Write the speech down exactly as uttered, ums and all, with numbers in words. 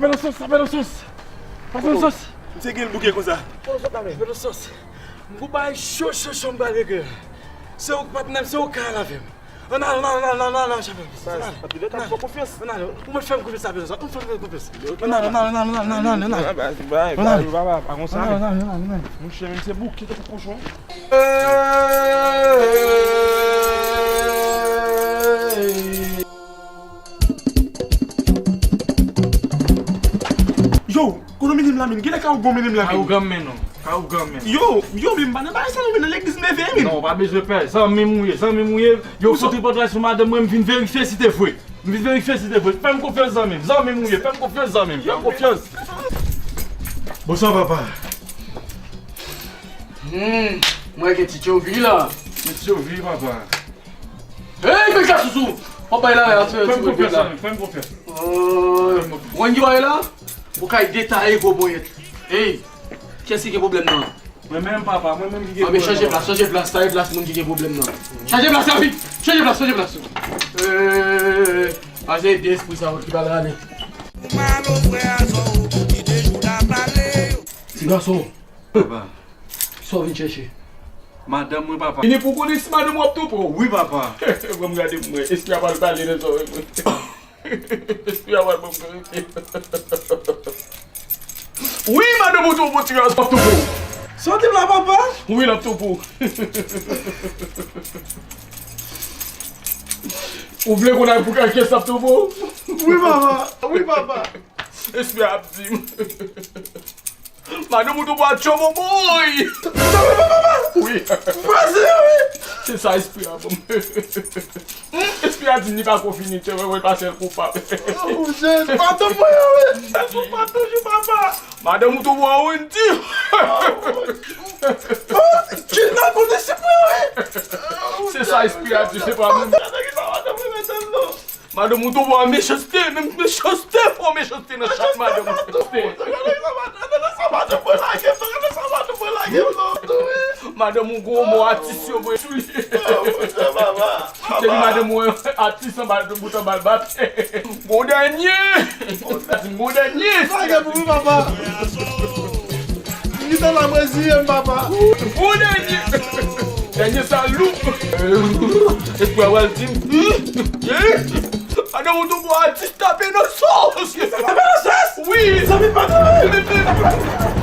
Apèl an sos, apèl an sos. Apèl an sos. Misye gen l bouke konsa. Apèl an sos. M gon bagay cho, cho, cho m pral regle. Se ou k patnè m, se ou k ka al avè m. Ann ale, ann ale, ann ale, ann ale, ann ale, ann ale, chapèl. Baz, anpil lè t ap fè w konfyans. Ann ale, ou mèt fè m konfyans, sa, bezwen sa. Ou fè m konfyans. Ann ale, ann ale, ann ale, ann ale, ann ale. Baz, baz, baz, papa, pa konsa. Ann ale, ann ale, ann ale, ann ale. Monchè, men se bouke tankou kochon. Yo, kote w mennen m la, men? Genlè ka ou gon mennen m la, men. Ka ou granm men non. Ka ou granm men. Yo, yo, men m pa nan bagay sa non, men nan legliz m leve, men. Non, ou pa bezwen pè. Zanmi m ou ye, zanmi m ou ye. Yo, fout tripotay sou madanm mwen, m vin verifye si te vre. M vin verifye si te vre. Fè m konfyans, zanmi m. Zanmi m ou ye, fè m konfyans, zanmi m. Fè m konfyans. Bonswa, papa. Hmm, mwen gen ti tchovi la. Ti tchovi, papa. Hey, men ka sousou! Papa, la, la, fè m konfyans, zanmi m, fè m konfyans. Ou konn ki bagay la? Ou kay detaye gwo ponyèt. Hey, kiyès ki gen pwoblèm nan? Mwen menm, papa, mwen menm ki gen pwoblèm nan. Anben, chanje plas, chanje plas, sa e plas moun ki gen pwoblèm nan. Chanje plas la vit! Chanje plas, chanje plas! Eee, pase de espri sa yo ki pral rale. Ti gason. Papa. Sa w vin chèche? Madanm mwen, papa. Vini pou konnen si madanm ou ap twonpe w. Wi, papa. Ban m gade pou mwen. Espri a pral pale nan zòrèy mwen. Espri a pral ban m verite. Wi, madanm ou twonpe w, ti gason, ap twonpe w. Sa w di m la, papa? Wi, l ap twonpe w. Ou vle konnen pou kiyès l ap twonpe w? Wi, papa. Wi, papa. Espri a ap di m. Madanm ou twonpe w a tchòmòbòy! Tchòmòbòy, papa! Wi. Vwazen an, wi! Se sa espri a ban m. Hmm, espri a di m li pa ko fini, tchòmòbòy pa sèl koupab. Oh, jèn, madanm mwen an, wi! Sèl koupab toujou, papa! Madanm ou twonpe w a Wendy! Oh, Jina konnen se mwen, wi! Se sa espri a di, se pa moun. Madanm ou twonpe w a Mechanste, menm Mechanste fè w Mechanste nan chat madanm ou. Madanm ou gwo mo atis yo voye sou li. Depi madanm ou atis anba bout anba l bat. Gon dènye. Gon dènye. Lage pou mwen, papa. Li te la mwen ziye m, papa. Gon dènye. Dènye sa lou. Espri a pral di m. Madanm ou twonpe w a atis tape nan sos. Tape nan sos? Wi. Sa vin pa tape.